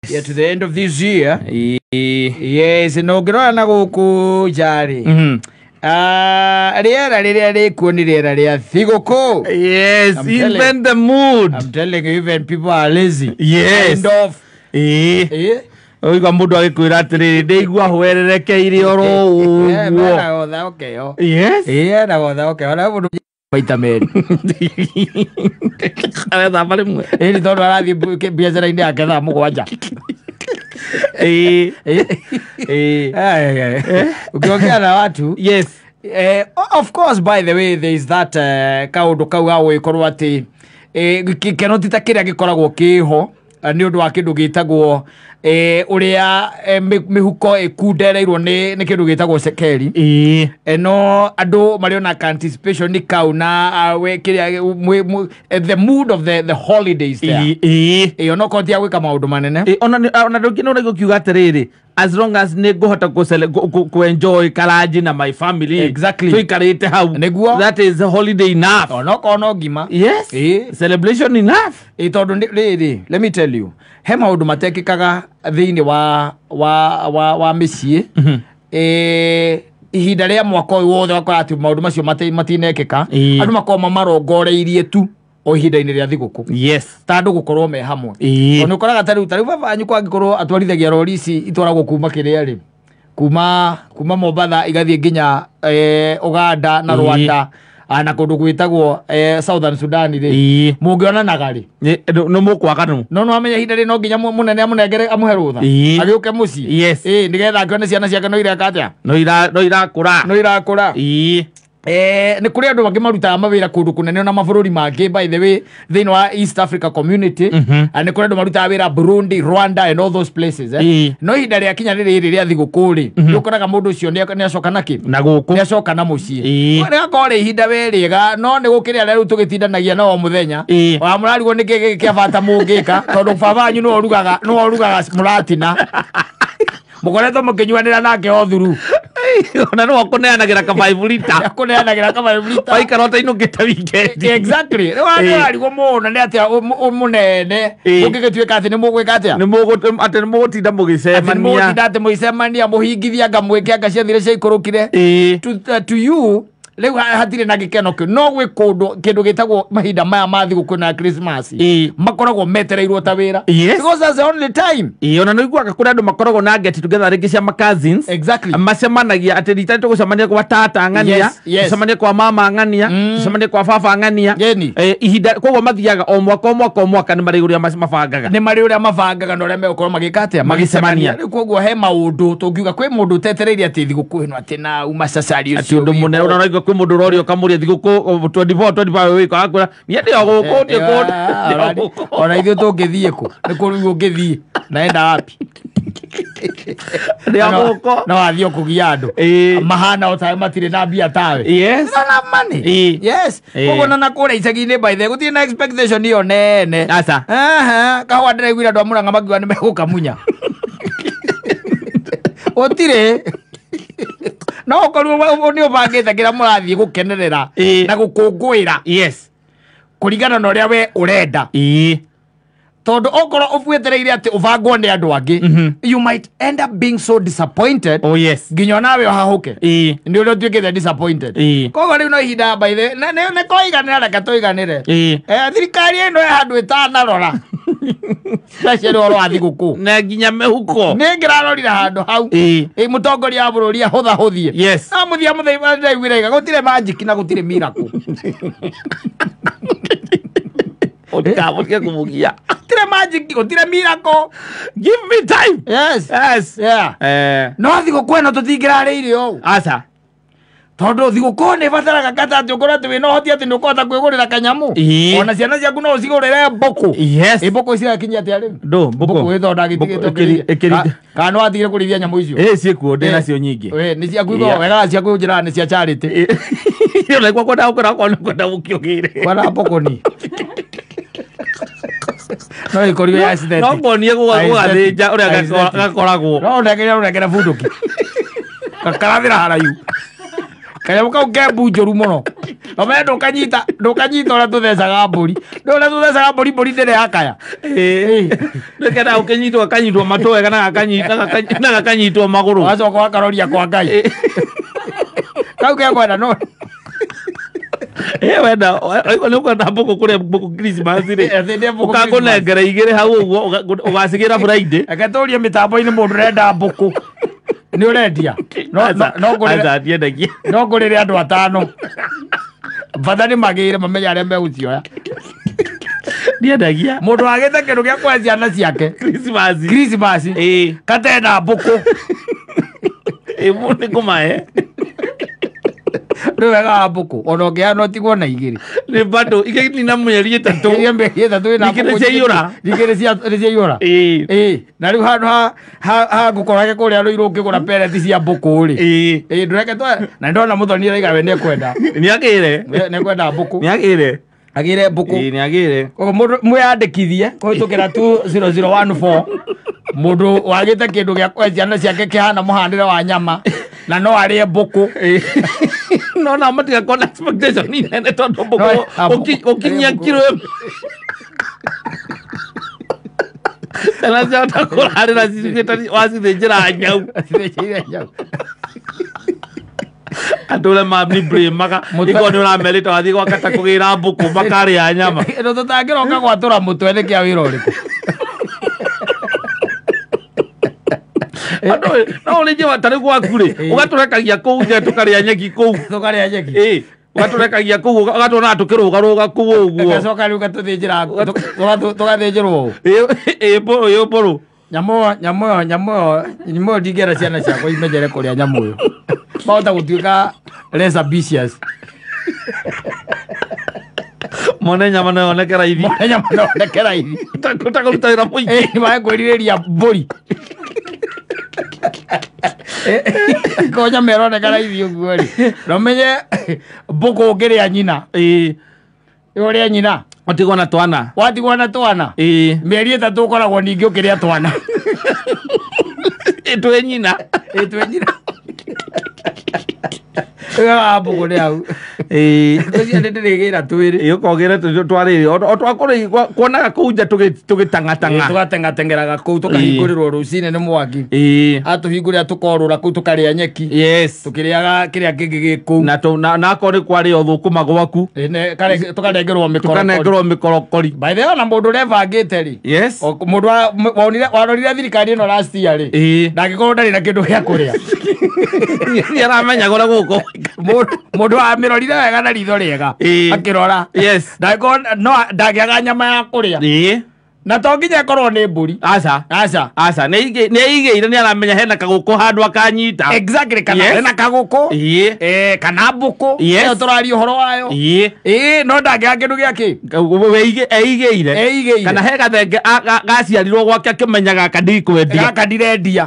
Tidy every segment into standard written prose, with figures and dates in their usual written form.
Yeah, to the end of this year. Ĩĩ. Yes, na ũngĩrora na gũkũ nja-rĩ, ah, rĩera rĩrĩa rĩkuo nĩ rĩera rĩa thigũkũ. Yes, I'm telling- even the mood. I'm telling you, even people are lazy. Yes. Kind of. Ĩĩ. Eh? Ũigua mũndũ agĩkwĩra atĩrĩrĩ, ndĩigua hwererekeire oro Eh, ũguo. mena gotha ũkeo. Yes. Ĩĩ, ena gotha ũkeo. Ona mũndũ maita merĩ. Arethamba rĩmwe. Ĩĩ, nĩ tondũ arathiĩ biacara-inĩ yake thaa 7. Ĩĩ. Eh? Ĩĩ. Eh, eh. Ukiongea na watu Yes. Eh, of course, by the way, there is that kaundu kau ga gwikorwo ati gĩkeno ti ta kĩrĩa gĩkoragwo kĩho nĩ ũndũ wa kĩndũ gĩtagwo ũrĩa mĩhuko ĩkundereirwo nĩ kĩndũ gĩtagwo cekeri. Ĩĩ. No andũ marĩ ona ka anticipation nĩ kau na we kĩrĩa the mood of the holidays there. Ĩĩ. Ĩĩ. Onokorwo ti ya gwĩka maũndũ manene. Ĩ, ona ndũngĩ nĩ ũraigua ũkiuga atĩrĩrĩ, as long as nĩ ngũhota kũ enjoy karanji na my family Exactly. tũikarĩte hau. Nĩguo. That is a holiday enough. Onokorwo no ngima. Yes. Ĩĩ. Celebration enough. Ĩ, tondũ rĩrĩ, let me tell you, he maũndũ matekĩkaga thĩinĩ wa mĩciĩ. Ihinda rĩa mwaka ũyũ wothe wakora atĩ maũndũ macio matinekĩka. Ĩĩ. Andũ makoragwo mamarongoreirie tu o ihinda-inĩ rĩa thigũkũ, Yes. ta andũ gũkorwo me hamwe. Ĩĩ. Tondũ nĩ ũkoraga ta rĩu baba wanyu kwangĩkorwo atwarithagia rori ici itwaragwo kuma kĩrĩa rĩ, kuma Mombatha igathiĩ nginya Uganda na Ĩĩ. Rwanda, na kũndũ gwĩtagwo Southern Sudan rĩ, Ĩĩ. mũngĩonanaga rĩ? Nĩ mũkwaga nũ. No nĩwamenya ihinda rĩ no nginya mũnene amũnengere, amũhe rũtha Ĩĩ. agĩũke mũciĩ. Yes. Ĩĩ, nĩgetha akĩone ciana ciake no ireka atĩa, No irakũra. no irakũra. Ĩĩ. Nĩ kũrĩ andũ angĩ marutaga mawĩra kũndũ kũnene na mabũrũri mangĩ, by the way, thĩinĩ wa East Africa Community. Nĩ kũrĩ andũ marutaga wĩra Burundi, Rwanda and all those places, eh. Ĩĩ. No ihinda rĩa kinya rĩrĩ rĩa thigũkũ rĩ, nĩ ũkoraga mũndũ ũcio nĩ acoka na kĩ, Na gũkũ. nĩ acoka na mũciĩ. Ĩĩ. Rĩgakorwo rĩ ihinda we rĩega, no nĩ gũkĩrĩ arĩa rĩu tũgĩtindanagia nao o mũthenya. Ĩĩ. Wa mũrarigwo nĩ kĩ kĩa bata mũngĩka, tondũ baba wanyu nĩwe ũrugaga mũratina mũkoretwo mũkĩnyuanĩra nake o thuru. Ona no akũneanagĩra ka 5 liter. Akũneanagĩra ka 5 liter. Waikara ũtainũkĩte weekend. Exactly. Rĩu Ĩĩ. ararigwo mũno nĩ atĩa mũnene Ĩĩ. ũngĩgĩtuĩka atĩ nĩ mũgwĩka atĩa, Nĩ mũgũ atĩ nĩ mũgũtinda atĩ nĩ mũgĩcemania. mũgũtinda atĩ mũgĩcemania, mũhingithia anga mwĩke anga ciathire ciaikũrũkire. Ĩĩ. To you rĩu hatirĩ na gĩkeno kĩu, no gwĩ kũndũ kĩndũ gĩtagwo mahinda maya ma thigũkũ na Christmas Ĩĩ. makoragwo metereirwo ta wĩra. Yes. Because that's the only time. Ĩĩ, ona nĩ ũiguaga kũrĩ andũ makoragwo na get together rĩngĩ cia ma cousins. Exactly. Macemanagia atĩ rita tũgũcemania kwa tata ng'ania, Yes. tũcemanie kwa mama ng'ania, tũcemanie kwa baba ng'ania. Yeni. Ihinda koguo mathiaga o mwaka o mwaka o mwaka, nĩ marĩ ũrĩa mabangaga. Nĩ marĩ ũrĩa mabangaga na ũrĩa megũkorwo magĩka atĩa. Magĩcemania. Rĩu koguo he maũndũ tũngiuga kwĩ mũndũ ũtetereire atĩ thigũkũ ĩno atĩ na uma cacari Atĩ ũcio ũndũ mũnene wĩho. ona ũraigua kwĩ mũndũ ũroria ũkamũria thigũkũ 24 25 wĩko akwĩra niĩ ndĩ o gũkũ, ndĩ kũndũ, ndĩ o gũkũ. Ona ithuĩ tũngĩthiĩ kũ, nĩ kũrĩu ũngĩthiĩ naenda wapi? Ndĩ o gũkũ. No athiĩ kũgia andũ Ĩĩ. mahana o tawe, matirĩ na mbia tawe. Yes. They don't have money. Ĩĩ. Yes. Ĩĩ. Koguo na kũrĩa icagi-inĩ, by the way, gũtirĩ na expectation ĩyo nene. Aca. Aha, kahũa ndĩraiguire andũ a Mũrang'a makiuga nĩ megũkamunya, gũtirĩ. No ũkorwo nĩ ũbangĩte kĩrĩa mũrathiĩ gũkenerera Ĩĩ. na gũkũngũĩra Yes. kũringana na ũrĩa we ũrenda, Ĩĩ. tondũ okorwo ũbuĩtereire atĩ ũbangwo nĩ andũ angĩ, you might end up being so disappointed Oh yes. nginya onawe ũhahũke Ĩĩ. nĩ ũrĩa ũtuĩkĩte disappointed. Ĩĩ. Koguo rĩu no ihinda, by the nĩ kũiganĩra, reke tũiganĩre. Ĩĩ. Thirikari ĩno ĩ handũ ĩtanarora, especially ũhoro wa thigũkũ. Na nginya mĩhuko. Nĩ ngĩrarorire handũ hau. Ĩĩ. Ĩ, mũtongoria wa bũrũri ahũthahũthie. Yes. No mũthia mũthenya ndaiguire iga gũtirĩ magic na gũtirĩ miracle. Ũtikamũtige kũmũgia. Gũtirĩ magic, gũtirĩ miracle. Give me time. Yes. Yes. Yeah. No thigũkũ ĩno tũtingĩrarĩire ũũ, Aca. Tondũ thigũkũ nĩ ĩbataraga kata atĩ ũkorwo atĩ wĩna ũhoti atĩ nĩ ũkũhota kwĩgũrĩra kanyamũ. Ĩĩ. Ona ciana ciaku no ũcigũrĩre mbũkũ. Yes. Ĩ, mbũkũ cirakinyia atĩa rĩu? Ndũ, mbũkũ. Mbũkũ ĩthonda Mbũkũ ĩkĩri- kana nĩ watigire kũrĩithia nyamũ icio? Ĩ, ciĩkuo, ndĩ nacio nyingĩ. We, nĩ ciaku? Yeah. Wega, ciaku njĩraga nĩ cia charity. Ona igua kwenda gũkora okorwo nĩ kwenda gũkĩũgĩre. Kwana mbũkũ ni no ĩkorirwo ya aesthetic. No ngonie gũgathĩnja ũrĩa Aesthetic. gakoragwo. No ũnengere bunduki kakarathĩra haraihu, kanyamũ kau ke mbu njũru mũno. Ome ndukanyita ndukanyita uria tuthecaga mburi. Uria tuthecaga mburi mburi ndire yakaya. Ndikenda ukinyitwo akanyitwo matũ wega na gakanyita na gakanyitwo magũrũ. Wacoka wakaroria kwa Ngai. Kau kekwenda no. Wenda nĩ ũkwenda mbũkũ kũrĩa mbũkũ Christmas rĩ. Ũkakũnengera igĩrĩ hau ũguo ũgacigĩra Friday. Reke tũrie mĩtambo-inĩ mũndũ ũrenda mbũkũ. Nĩ ũrendia? No ngũrĩre andũ atano. Bata nĩ magĩre mamenye arĩa megũcioya. Ndiendagia. Mũndũ wagĩte kĩndũ gĩa kũhe ciana ciake. Christmas. Christmas. Katena mbũkũ. Nĩ ngũmahe. Rĩu wega wa mbũkũ ona ũngĩhana ũtigwo na igĩrĩ. Nĩ bado ikĩnina mĩeri ĩtatũ. Mĩeri ĩtatũ ĩna mbũkũ. Ningĩ nĩciaiyũra. Nĩciaiyũra. Na rĩu handũ ha ngũkorage kũrĩa Rũirũ ũkĩgũra pellet cia mbũkũ rĩ. Ndũreke twa na ndona Mũthoni araiga we nĩekwenda. Nĩagĩre. Nĩekwenda mbũkũ. Nĩagĩre. Agĩre mbũkũ. Nĩagĩre. Koguo mũndũ mwĩyandĩkithie kũhĩtũkĩra 20014 mũndũ wagĩte kĩndũ gĩa kũhe ciana ciake kĩhana mũhanĩre wa nyama na no arĩe mbũkũ. No na matigakorwo na expectation nene tondũ mbũkũ ũkinyia kiro ciana ciahota kũrarĩra cituĩkĩte wacithĩnjĩra nyau. Andũ ũrĩa mamiblameaga ikorwo nĩ ũramerĩte wathiĩ gwa kata kũgĩra mbũkũ makarĩa nyama. Tũtangĩroka gwatũra mũtwe nĩ kĩa wĩra ũrĩkũ? Andũ no ũrĩnje ta rĩu gwaku rĩ ũgatũrekagia kũu nja tũkarĩa nyeki kũu. Tũkarĩa nyeki. Ũgatũrekagia kũu ũgatuonaga tũkĩrũgarũga kũu ũguo. Gacoka rĩu gatũthĩnjĩra tũgathĩnjĩrwo ũũ. Ĩ mbũrũ. Nyamũ ĩyo nyamũ ĩyo ndingĩera ciana ciakwa imenyere kũrĩa nyamũ ĩyo. Mahota gũtuĩka less ambitious. Mone nyama no yoneke raithi. Mone nyama no yoneke raithi. Takũruta wĩra mũingĩ. Mae kwĩrirĩria mbũri. Ko nyama ĩroneka raithi ũguo rĩ. No menye mbũkũ ũngĩrĩa nyina. Ũrĩa nyina. Watigwo na twana. Watigwo na twana. Mĩeri ĩtatũ ũkoragwo ningĩ ũkĩrĩa twana. Ĩtwe nyina. Ĩtwe nyina. Wega mbũkũ nĩ hau. Ngwĩciria nĩ ndĩrĩgĩra twĩrĩ. Ũkogĩra twarĩrĩ o twakũrĩ kuonaga kũu nja tũgĩtang'atang'a. Tũgateng'ateng'eraga kũu tũkahingũrĩrwo rũcinĩ nĩ mwaki. Atũhingũrĩra tũkorũra kũu tũkarĩa nyeki. Yes. Tũkĩrĩaga kĩrĩa kĩngĩ gĩ kũu. Na akorwo nĩ kwarĩo thũkũma gwaku. Tũkanengerwo mĩkorokori. Tũkanengerwo mĩkorokori. By the way ona mũndũ ũrebangĩte rĩ. Yes. Mũndũ warorire thirikari ĩno last year rĩ. Ndangĩkorwo ndarĩ na kĩndũ gĩa kũrĩa. Nĩ aramenya kũrĩa gũkũ. Mũndũ amĩrorire wega na ritho rĩega akĩrora. Yes. Ndangĩkorwo no ndangĩaga nyama ya kũrĩa. Na to nginya ĩkorwo nĩ mbũri. Aca. Aca. Aca. Nĩ aigĩire nĩ aramenya hena kagũkũ handũ akanyita. Exactly kana hena kagũkũ. Kana mbũkũ. Ĩyo tũraria ũhoro wayo. No ndangĩaga kĩndũ gĩa kĩ. Eigĩire. Eigĩire. Kana he gathenge gaciarirwo gwake akĩmenya gaka ndikwendia. Gaka ndirendia.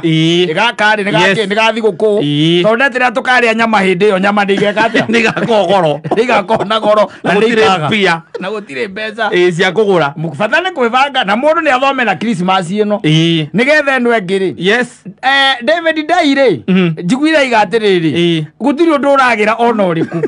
Gaka rĩ nĩ ga thigũkũ. Tondũ ndetĩra tũkarĩa nyama hĩndĩ ĩyo nyama ndĩigeka atĩa? Nĩ igakorwo goro. Nĩ igakorwo na goro. Na gũtirĩ mbia. Na gũtirĩ mbeca. Cia kũgũra. Bata nĩ kwĩbanga na mũndũ nĩ athome na Christmas ĩno. Nĩgetha ĩno ĩngĩ rĩ. Yes. David Ndai rĩ. Njiguire aiga atĩrĩrĩ. Gũtirĩ ũndũ ũragĩra ona ũrĩkũ.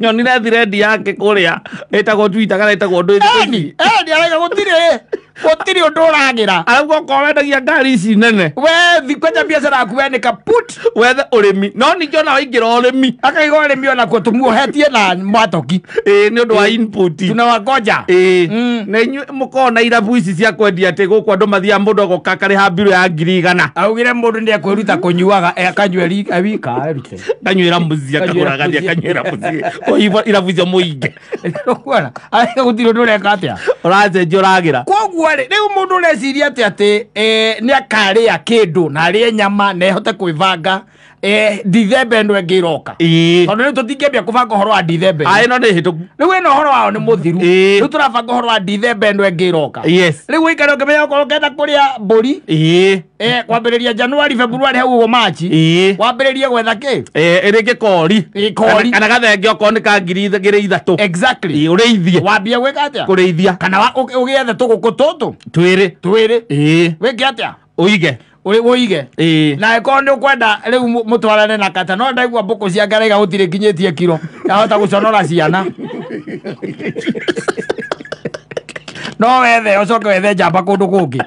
Nyonire thread yake kũrĩa ĩtagwo Twitter kana ĩtagwo ndũ. Eni araiga gũtirĩ gũtirĩ ũndũ ũragĩra. Arauga okorwo wendagia ngari ici nene. We thi kwanja biacara yaku we nĩ kaput. Wethe ũrĩmi. No ningĩ ona waingĩra ũrĩmi. Akaiga ũrĩmi onakuo tũmuohetie na mwatoki. Nĩ ũndũ wa input. Tunawangoja. Na inyuĩ mũkoragwo na irabu ici cia kwendia atĩ gũkũ andũ mathiaga mũndũ agoka akarĩha mbirũ ya 100,000. Augire mũndũ nĩ ekwĩruta kũnyuaga akanyua wika erute. Akanyuĩra mũciĩ akagũra agathiĩ akanyuĩra mũciĩ. Irabu icio mũinge. Ũkuona? Araiga gũtirĩ ũndũ ũreka atĩa? Ũracenjia ũragĩra. Koguo rĩ rĩu mũndũ ũreciria atĩ atĩ nĩ akarĩa kĩndũ na arĩe nyama na ehote kwĩbanga Dithemba ĩno ĩngĩ ĩroka. Tondũ rĩu tũtingĩambia kũbanga ũhoro wa Dithemba. Ĩno nĩ hĩtũku. Rĩu ĩno ũhoro wao nĩ mũthiru. Rĩu tũrabanga ũhoro wa Dithemba ĩno ĩngĩ ĩroka. Yes. Rĩu ũikare ũkĩmenya okorwo ũkenda kũrĩa mbũri. Kwambĩrĩria January, February hau ũguo March. Wambĩrĩrie gwetha kĩ? Rĩngĩ kori. Kori. Kana gathenge okorwo nĩ ka 2,000. Exactly. Ũrĩithie. Wambie gwĩka atĩa? Kũrĩithia. Kana ũgĩethe tũgũkũ tũtũ. Twĩrĩ. Twĩrĩ. Wĩke atĩa? Ũige. Ũige. Ĩĩ. Na ĩkorwo nĩ ũkwenda rĩu mũtwarane na kata no ndaigua mbũkũ cia ngaraiga gũtirĩ nginyĩtie kiro yahota gũconora ciana. No wethe ũcoke wethe njamba kũndũ kũngĩ.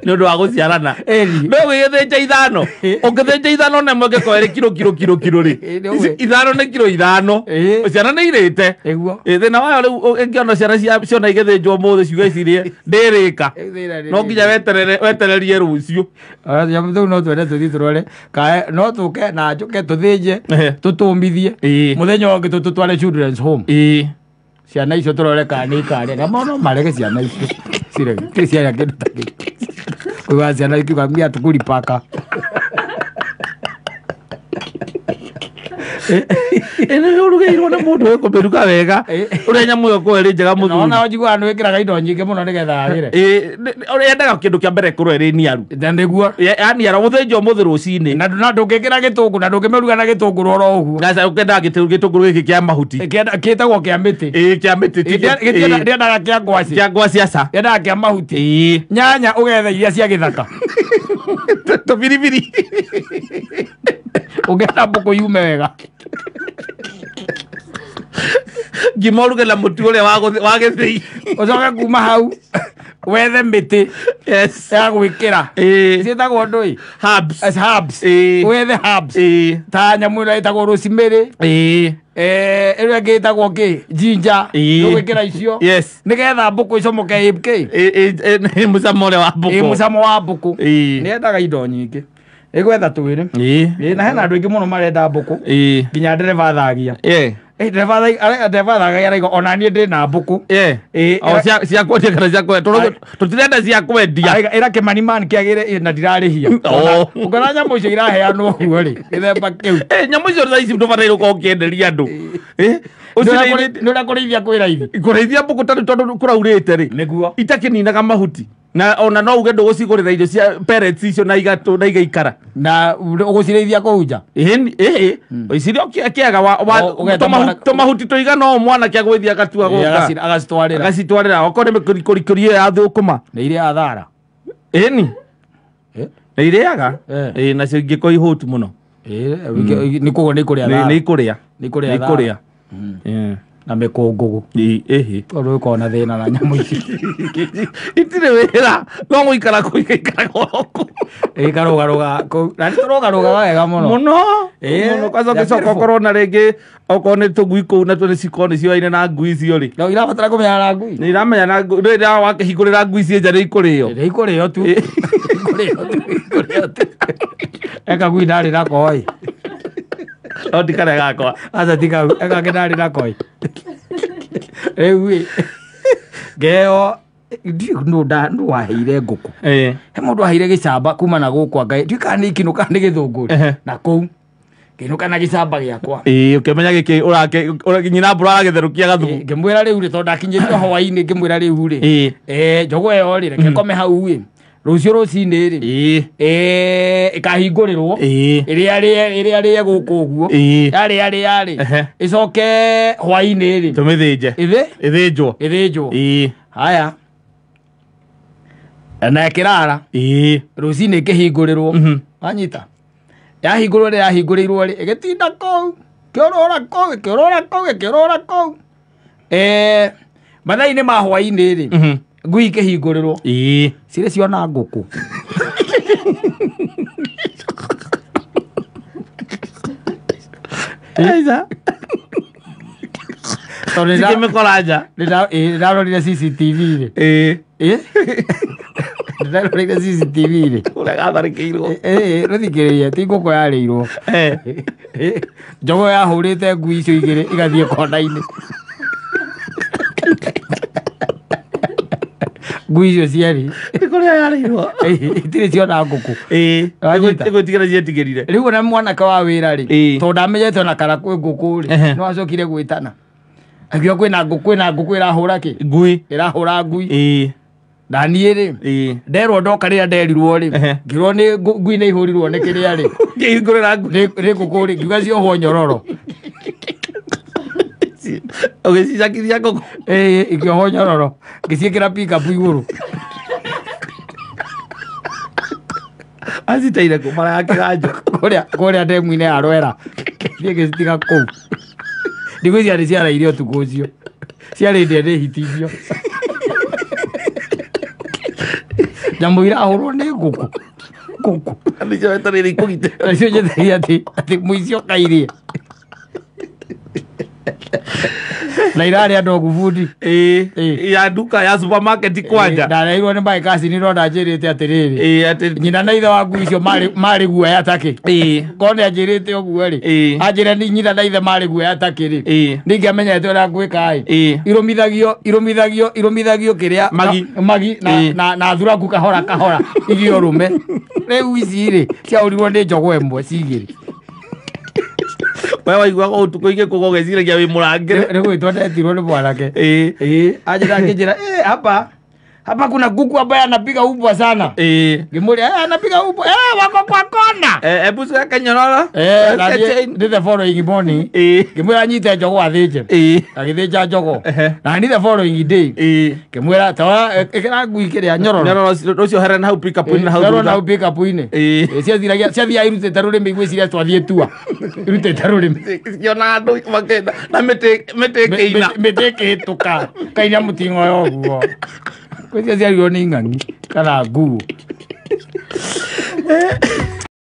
Nĩ ũndũ wa gũciarana. Ĩni. No ũgĩgĩthĩnja ithano. Ũngĩthĩnja ithano na ĩmwe ĩngĩkorwo ĩrĩ kiro kiro kiro kiro rĩ. Ĩ, nĩ ũguo. Ithano nĩ kiro ithano. Ĩ. Ciana nĩ irĩte. Ĩguo. Ĩ, thĩna wayo rĩu ĩngĩona ciana ciona igĩthĩnjwo ũmũthĩ ciuge cirĩe ndĩrĩka. No nginya weterere wetererie rũciũ. Rĩu no twende tũthiĩ tũrore kae no tũke na njũke tũthĩnje Ehe. tũtũmithie Ĩĩ. mũthenya ũngĩ tũtware children's home. Ĩĩ. Ciana icio tũrore kana nĩ ikarĩa na no marege ciana icio cirege ti ciarĩa kĩndũ ta kĩu. Kuigua ciana ikiuga mia tukuri paka. Ĩ nĩ ũrugĩirwo nĩ mũndũ ũĩ kũmĩruga wega. Ĩ. Ũrĩa nyamũ ĩyo ĩkoragwo ĩrĩ njega mũthuri. Nona njiguaga nĩ wĩkĩraga indo nyingĩ mũno nĩgetha yagĩre. Ĩ, ũrĩa yendaga kĩndũ kĩa mbere ĩkorwo ĩrĩ niaru. Na nĩguo. Yaniara gũthĩnjwo ũmũthĩ rũcinĩ. Na ndũngĩkĩra gĩtũngũrũ na ndũngĩmĩruga na gĩtũngũrũ oro ũguo. Gaca ũkendaga gĩtũngũrũ gĩkĩ kĩa mahuti. Kĩtagwo kĩa mĩtĩ. Ĩ, kĩa mĩtĩ ti ĩ, Ndĩendaga kĩa ngwacĩ. kĩa ngwacĩ aca. Yendaga kĩa mahuti. Ĩ. Nyanya ũgetha iria cia gĩthaka. Tũbiribiri. Ũngĩenda mbũkũ yume wega. Ngima ũruge na mũtu ũrĩa wa gĩthĩi. Ũcoke kuma hau wethe mĩtĩ Yes. ya gwĩkĩra. Ĩ. Ciĩtagwo ndũĩ? Herbs. As herbs. Ĩ. Wethe herbs. Ĩ. Ta nyamũ ĩrĩa ĩtagwo rosemary. Ĩ. Ĩrĩa ĩngĩ ĩtagwo kĩ? Ginger. Ĩ. Ũgwĩkĩra icio. Yes. Nĩgetha mbũkũ icomoke ĩ kĩ? Ĩ, ĩ, ĩ, nĩ mũcamo ũrĩa wa Ĩ mbũkũ. mũcamo wa mbũkũ. Ĩ. Nĩ yendaga indo nyingĩ. Ĩgwetha twĩrĩ. Ĩ. Ĩ, na hena andũ aingĩ mũno marenda mbũkũ. Ĩ. Nginya ndereba thagia. Ĩ. Ndereba thagia araiga ona niĩ ndĩ na mbũkũ. Ĩ. Ĩ, O cia kwendia kana cia kwendia. Tũtirenda cia kwendia. Araiga ĩra kĩmani man kĩagĩre na ndirarĩhia. Oh. Ũngĩona nyamũ icio iraheanwo ũguo rĩ, gĩthemba kĩu. Ĩ, nyamũ icio thaa ici ndũbataire gũkorwo ũkĩenderia andũ. Ĩ, Nĩ ũrĩa kũrĩithia kwĩ raithi. Kũrĩithia mbũkũ tarĩu tondũ kũraurĩte rĩ. Nĩguo. Itakĩninaga mahuti. Na ona no uge ndũgũcigũrĩra irio cia pellets icio na igatũ na igaikara. Na ũgũcirĩithia kũu nja. Ĩĩ, ĩĩ. Icirio kĩega wa Ũgeta mwana- tũmahuti tũigana ũũ mwanake agwĩthiĩ agatua gũka. Agacitwarĩra. Agacitwarĩra. Okorwo nĩ mĩkorikori ĩyo ya thũkũma. Nĩ irĩaga thara. Ĩni. Ĩ. Nĩ irĩaga. Eh. Ĩ, nacio ingĩkorwo ihũtu mũno. Ĩ, nĩ koguo nĩ ikũrĩa Nĩ thara. nĩ ikũrĩa. Nĩ ikũrĩa Nĩ ikũrĩa. thara. Na mĩkũngũgũ. Ĩ, ĩhĩ. Tondũ ĩkoragwo na thĩna na nyamũ ici. Itirĩ wĩra no gũikara kũu igaikaraga oro kũu. Ĩkarũgarũga kũu. Na nĩ tũrũgarũgaga wega mũno. Mũno. Ĩ, Mũno kwanza they are ũgĩcoka beautiful. ũkorwo na rĩngĩ okorwo nĩ tũgui kũu natuo nĩ cikorwo nĩ cioaine na ngui icio rĩ. No irabatara kũmenyana na ngui. Nĩ iramenya na ngui rĩrĩa wakĩhingũrĩra ngui ciĩ nja nĩ ikũrĩo. Nĩ ikũrĩo tu. Ĩ. Ikũrĩo tu. Ikũrĩo tu. Eka ngui ndarĩ nako ĩ. No ti karĩa gakwa. Aca ti kau. Eka ngĩ ndarĩ nako ĩ. Rĩu ĩ. Ngeo ndiũĩ nũ waheire ngũkũ. Ĩ. He mũndũ aheire gĩcamba kuma na gũkũ anga ndiũĩ kana nĩ ikinũ kana nĩ gĩthũngũri. Ehe. Na kũu ngĩinũka na gĩcamba gĩakwa. Ĩ, ũkĩmenya gĩkĩ ũrake nyina mbũra aragĩtherũkia gathubu. Ngĩmwĩra rĩu rĩ tondũ ndakinyĩtio hwainĩ ngĩmwĩra rĩu rĩ. Ĩ. Njogoo ĩyo rĩ reke ngome hau ĩ. Rũciũ rũcinĩ rĩ. Ĩ. Ĩkahingũrĩrwo. Ĩ. Ĩrĩa rĩe ĩrĩa rĩe gũkũ ũguo. Ĩ. Yarĩa rĩa rĩ. Ehe. Ĩcoke hwainĩ rĩ. Tũmĩthĩnje. Ĩthĩ Ĩthĩnjwo. ĩthĩnjwo. Ĩ. Haya. Na ĩkĩrara. Ĩ. Rũcinĩ ĩkĩhingũrĩrwo. Mhm. Wanyita. Yahingũrwo rĩ yahingũrĩirwo rĩ ĩgĩtinda kũu. Ĩkĩũrũra kũu ĩkĩũrũra kũu ĩkĩũrũra kũu. Mathaa-inĩ ma hwainĩ rĩ. Mhm. Ngui ikĩhingũrĩrwo. Ĩ. Cirĩ ciona ngũkũ. Aca. Tondũ Cikĩmĩkora nja. nĩndarorire CCTV rĩ. Ĩ. Ĩ? Nĩndarorire CCTV rĩ. Ũrĩa gatharĩkĩirwo. Ĩ, rũthikĩrĩrie ti ngũkũ yarĩirwo. Eh. Njogoo yahũrĩte ngui icio igĩrĩ igathiĩ kona-inĩ. Ngui icio cierĩ Nĩ kũrĩa yarĩirwo. itirĩ ciona ngũkũ. Ĩ. Wanyita? Ĩgwĩtigĩra cietigĩrire. Rĩu ona mwanake wa wĩra rĩ Ĩ. tondũ ndamenyete ona kana kwĩ ngũkũ rĩ Ehe. no acokire gwĩtana akiuga kwĩna ngũkũ kwĩna ngũkũ ĩrahũra kĩ Ngui. ĩrahũra ngui. Ĩ. Na niĩ rĩ Ĩ. nderwo ndoka rĩrĩa nderirwo rĩ Ehe. ngĩrwo nĩ ngui nĩ ihũrirwo nĩ kĩrĩa rĩ Ngĩhingũrĩra ngui. nĩ ngũkũ rĩ ngiuga ciohwo nyororo. Ũgĩcicakithia ngũkũ. Ĩ, ikĩohwo nyororo ngĩciĩkĩra pickup igũrũ. Aciteire kũ bara ya kĩganjo. Kũrĩa ndemu-inĩ ya Rwera. Thiĩ ngĩcitiga kũu. Ndigwĩciria nĩ ciaraire ũtukũ ũcio. Ciarĩ ndĩe nĩ hiti icio. Nyamũ irahũrwo nĩ ngũkũ. Ngũkũ. Nĩcio wetereire ikũgitĩre. Nacio njetereire atĩ mũici okairie. Na irarĩa ndogu bundi. Ĩĩ. Ya nduka ya supermarket kwanja. Ndareirwo nĩ my cousin no ndanjĩrĩte atĩrĩrĩ. Ĩĩ atĩ Nyina na ithe wa ngui icio marĩ guoya takĩ. Ĩĩ. Korwo nĩ anjĩrĩte ũguo rĩ. Ĩĩ. Anjĩra nĩ nyina na ithe marĩ guoya takĩ rĩ. Ĩĩ. Ningĩamenyete ũrĩa ngwĩka ĩ. Ĩĩ. Irũmithagio kĩrĩa Magi. Magi Ĩĩ. na thuraku kahora kahora igĩo rũme. Rĩu ici rĩ ciahũrirwo nĩ njogoo ĩmwe cigĩrĩ. We waiguaga ũtukũ igĩkũga ũgeciragia wĩ mũrangĩre. Nĩ gwĩtwo ndetirwo nĩ mwanake. Ĩĩ. Ĩĩ, anjĩra akĩnjĩra, "Eh, hapa kuna kuku ambaye anapiga umbwa sana." Ĩĩ. Ngĩmũria, "Eh, anapiga umbwa. Eh, wako kwa kona." Ebu coke nyororo. Eh, na Weke niĩ chain. nĩ the following morning. Ĩĩ. Ngĩmwĩra nyite njogoo athĩnje. Ĩĩ. Agĩthĩnja njogoo. Ehe. Na nĩ the following day. Ĩĩ. Ngĩmwĩra tawa ĩkĩra ngui kĩrĩa nyororo. Nyororo rũcio here na hau pick-up-inĩ na hau Nyororo thutha. na hau pick-up-inĩ. Ĩĩ. Ĩĩ, ciathiragia ciathiaga irutĩte rũrĩmĩ igwĩciria twathiĩ tua. Irutĩte rũrĩmĩ. Ciona andũ makĩenda na mĩtĩ ĩkĩina. Mĩtĩ ĩkĩhĩtũka. Kaina mũting'oe ũguo. Gwĩciria ciarirwo nĩ ing'ang'i kana nguo.